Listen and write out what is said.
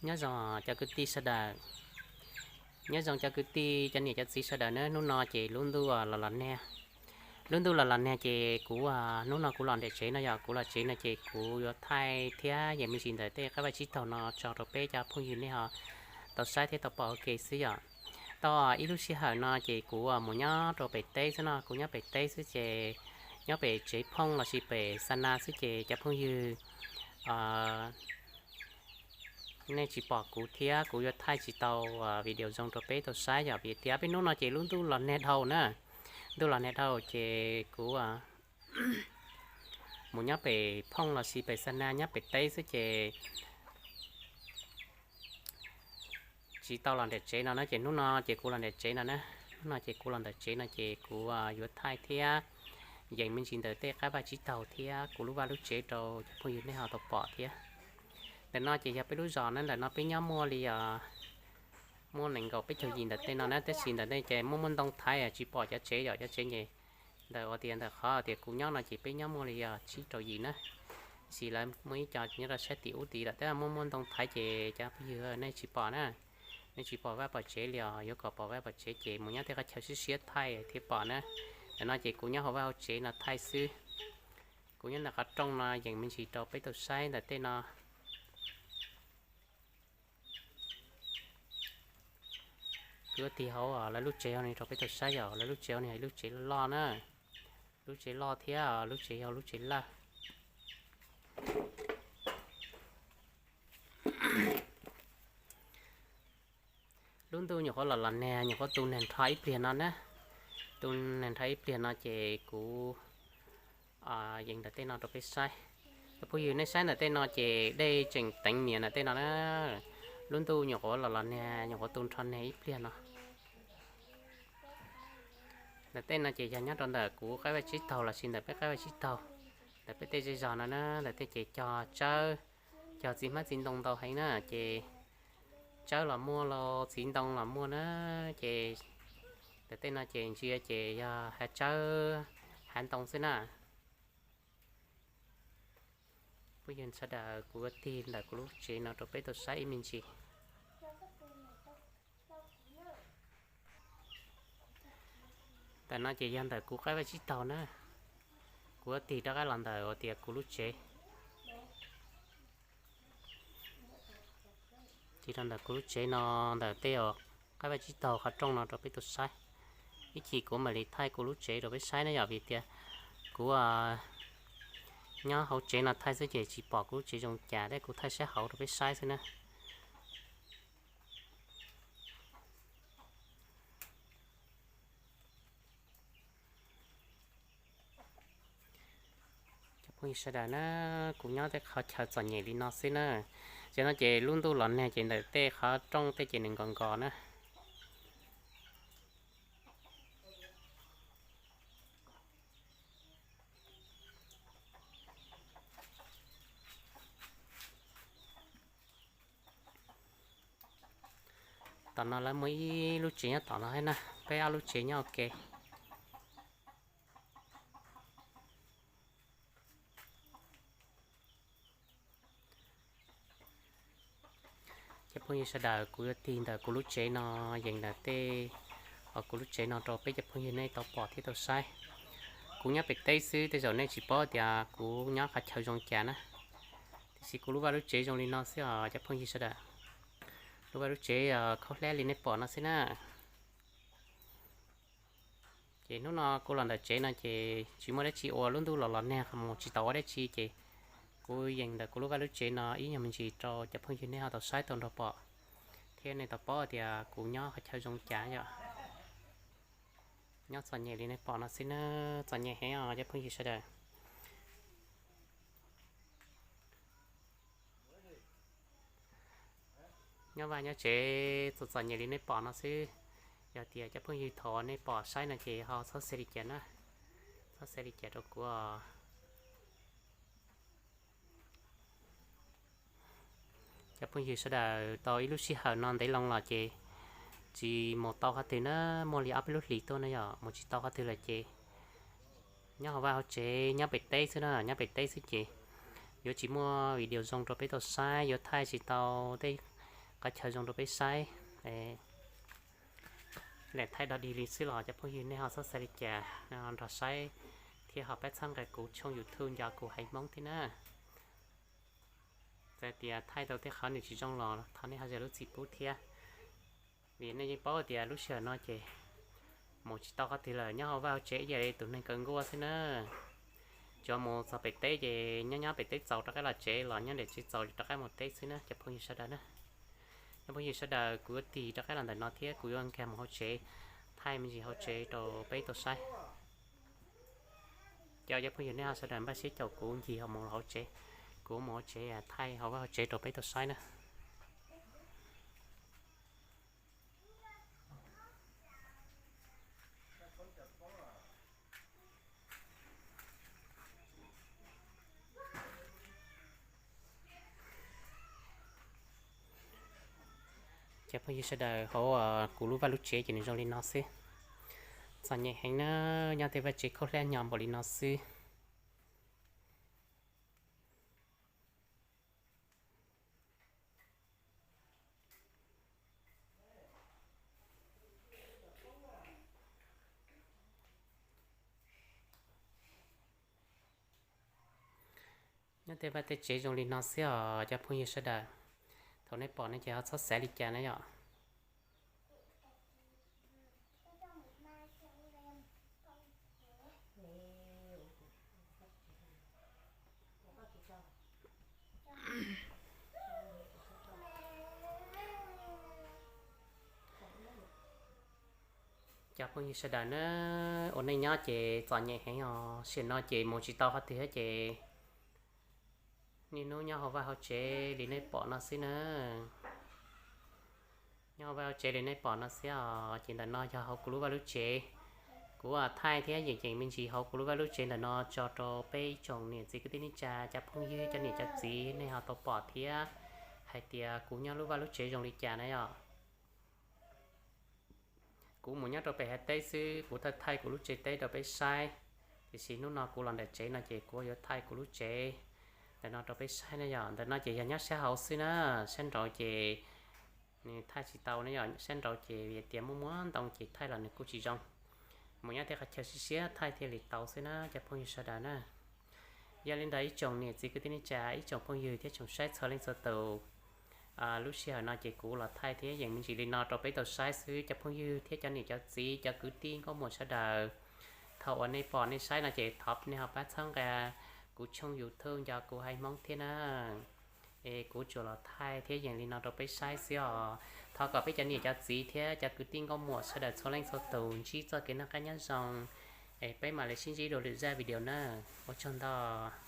Nyob zoo cov kwv tij sawv daws, nyob zoo cov kwv tij cov niam cov txiv sawv daws na. Hnub no ces lub ntuj los los nag, lub ntuj los los nag ces kuv hnub no kuv los nram tsev no yog kuv los tsev no ces kuv yuav thaij thiab yeem me ntsis ntawm tej qaib vaj tsib taug no tso rau peb cov phooj ywg nej ho tau saib thiab tau pom ua ke xwb yom. Tau ib lub sij hawm no ces kuv mus nyob rau pem teb xwb no, kuv nyob pem teb xwb ces nyob pem tsev phooj lossis pem xa na xwb ces cov phooj ywg nej tsis pom kuv thiab kuv yuav thaij tsis tau video zoo rau peb tau saib yom, vim tias peb hnub no ces lub ntuj los nag dhau na, ntuj los nag dhau ces kuv mus nyob pem phooj lossis pem xa na nyob pem teb xwb ces tsis tau los nram tsev no na. Ces hnub no ces kuv los nram tsev no na, hnub no ces kuv los nram tsev no ces kuv yuav thaij thiab yeem me ntsis ntawm tej qaib vaj tsib taug thiab kuv lub vaj lub tsev rau cov phooj ywg nej ho tau pom thiab. Ntawm no ces yog peb lub zos na, ntawm no peb nyob muaj li muaj nees nkaum peb caug yim ntawm tej no na, tab sis ntawm no ces muaj muaj ntoo thaiv tsis pom cov tsev yom, cov tsev ces ntawm uas tias ntawm qhov tias kuv nyob no ces peb nyob muaj li yog tsib rau yim na. Tab sis lawv muaj ib co nyob rau sab tim ub tid lawm, tab muaj muaj ntoo thaiv ces cov phooj ywg nej tsis pom na, nej tsis pom vaj pom tsev li os. Yuav kom pom vaj pom tsev ces mus nyob tej qhov chaw siab siab thaij thiaj pom na. Ntawm no ces kuv nyob hauv vaj hauv tsev no thaij xwb. Kuv nyob ntawm qhov rooj no yeem me ntsis rau peb tau saib ntawm tej no. Kuv tig hauv lawv lub tsev no rau peb tau saib yom, lawv lub tsev no yog lub tsev loj na, lub tsev loj thiab lub tsev yog lub tsev lawj. Lub ntuj nyuam qhuav los los nag, nyuam qhuav tu nag nrho ib pliag no na, tu nag nrho ib pliag no ces kuv yeem ntawm tej no rau peb saib. Cov phooj ywg nej saib ntawm tej no ces dej tseem teev niam ntawm tej no na. Lub ntuj nyuam qhuav los los nag, nyuam qhuav tu nrho nag ib pliag no. Ntawm tej no ces yog nyob rau ntawm kuv qaib vaj tsib taug lossis ntawm peb qaib vaj tsib taug, ntawm peb tej zej zog no na. Ntawm tej ces cog tsawb, cog txiv hmab txiv ntoo ntau heev na, ces tsawb los muaj los txiv ntoo los muaj na. Ces ntawm tej no ces ntsia ces yog hav tsawb hav ntoo xwb na. Phooj ywg sawv daws, kuv tig ntawm kuv lub tsev no rau peb tau saib ib me ntsis. Ntawm no ces yog ntawm kuv qaib vaj tsib taug na. Kuv tig rov qab los ntawm uas tias kuv lub tsev, tig rau ntawm kuv lub tsev no, ntawm tej uas qaib vaj tsib taug qhov rooj no rau peb tau saib. Ib chim kuv mam li thaij kuv lub tsev rau peb saib na yom, vim tias kuv nyob hauv tsev no thaij xwb ces tsis pom kuv lub tsev zoo cas thiab, kuv thaij sab hauv rau peb saib xwb na. Cov phooj ywg sawv daws na, kuv nyob tej qhov chaw txom nyem li no xwb na. Ces no ces lub ntuj los nag ces ntawm tej qhov rooj tej ces nws nkos nkos na. Tom no lawv muaj ib lub tsev nyob tom no thiab na, peb ob lub tsev nyob ua ke. Cov phooj ywg sawv daws, kuv yuav tig ntawm kuv lub tsev no, yees ntawm tej, kuv lub tsev no rau peb cov phooj ywg nej tau pom thiab tau saib. Kuv nyob pem teb xwb, tej zaum nej tsis paub tias kuv nyob qhov chaw zoo cas na. Tiam sis kuv lub vaj lub tsev zoo li no xwb os cov phooj ywg sawv daws. Lub vaj lub tsev khaub hlab li nej pom no xwb na. Ces hnub no kuv los ntawm tsev no ces tsis muaj dab tsi ua, lub ntuj los los nag qhov mus tsis tau ua dab tsi ces kuv yees ntawm kuv lub vaj lub tsev no ib nyuag me ntsis rau cov phooj ywg nej ho tau saib tau nrog pom thiab nej tau paub tias kuv nyob qhov chaw zoo cas yom. Nyob txom nyem li nej pom no xwb na, txom nyem heev os cov phooj ywg sawv daws. Nyob vaj nyob tsev txom txom nyem li nej pom no xwb. Yog tias cov phooj ywg thaum nej pom saib no ces ho txhob xav li cas na, txhob xav li cas rau kuv. Cov phooj ywg sawv daws, tau ib lub sij hawm no ntev loo los ces tsis mus tau qhov twg na, muaj li ob peb lub hlis tuaj na yom, mus tsis tau qhov twg lawm ces nyob hauv vaj hauv tsev nyob pem teb xwb na, nyob pem teb xwb ces yuav tsis muaj video zoo rau peb tau saib, yuav thaij tsis tau tej qhov chaw zoo rau peb saib. Lam thaij dog dig li xwb los cov phooj ywg nej ho txhob xav li cas, nrog saib thiab ho pab txhawb nqa kuv tshooj YouTube Nco Kuv Haiv Hmoob thiab na. Txawm tias thaij tau tej qhov nws tsis zoo los thov nej ho zam lub txim pub thiab. Vim nej yeej paub tias lub sij hawm no ces mus tsis tau qhov twg lawm, nyob hauv vaj hauv tsev ib yam li tus neeg kaw nkuaj xwb na. Tsuas mus txog pem teb ces nyob nyob pem teb txaus rov qab los tsev, los nyob nram tsev txaus rov qab mus teb xwb na cov phooj ywg sawv daws na. Cov phooj ywg sawv daws, kuv yuav tig rov qab los ntawm no thiab kuv yuav nkag mus hauv tsev, thaij me ntsis hauv tsev rau peb tau saib. Cov cov phooj ywg nej ho sawv daws npaj siab caum kuv ncig mus hauv tsev, kuv mus hauv tsev thaij hauv vaj hauv tsev rau peb tau saib na. Cov phooj ywg sawv daws, hauv kuv lub vaj lub tsev ces nws zoo li no xwb. Txom nyem heev na, nyob tej vaj tsev khaub hlab nyo npaum li no xwb. Nyob tej vaj tej tsev zoo li no xwb os cov phooj ywg sawv daws. Thaum nej pom no ces ho txhob xav li cas na yom. Cov phooj ywg sawv daws na, ua neej nyob ces txom nyem heev os, sim no ces mus tsis tau qhov twg ces niaj hnub nyob hauv vaj hauv tsev li nej pom no xwb na. Nyob hauv vaj hauv tsev li nej pom no xwb os, ces ntawm no yog hauv kuv lub vaj lub tsev. Kuv thaij thiab yeem yeem me ntsis hauv kuv lub vaj lub tsev ntawm no tso rau peb ib tsoom niam txiv kwv tij neej tsa cov phooj ywg cov niam cov txiv nej ho tau pom thiab hais tias kuv nyob lub vaj lub tsev zoo li cas na yom. Kuv mus nyob rau pem hauv teb xwb, kuv thaij thaij kuv lub tsev teb rau peb saib. Tiam sis hnub no kuv los nram tsev no ces kuv yuav thaij kuv lub tsev ntawm no rau peb saib na yom. Ntawm no ces yog nyob sab hauv xwb na, sab nraud ces nws thaij tsis tau na yom, sab nraud ces vim tias muaj muaj ntoo ces thaij los nws kuj tsis zoo. Mus nyob tej qhov chaw siab siab thaij thiaj li tau xwb na cov phooj ywg sawv daws na. Yog li ntawd ib tsoom niam txiv kwv tij neej tsa ib tsoom phooj ywg thiab tsoom saib txhua leej txhua tus, lub sij hawm no ces kuv los thaij thiab yeem me ntsis li no rau peb tau saib xwb cov phooj ywg thiab cov niam cov txiv cov kwv tij nkauj muam sawv daws. Thaum uas nej pom nej saib no ces thov nej ho pab txhawb nqa kuv tshooj YouTube Nco Kuv Haiv Hmoob thiab na. Es kuv tsuas los thaij thiab yeem li no rau peb saib xwb os. Thov kom peb cov niam cov txiv thiab cov kwv tij nkauj muam sawv daws txhua leej txhua tus ntsib txoj kev noj qab nyob zoo. Es peb mam li sib ntsib dua lwm zaj video na. Ua tsaug ntau.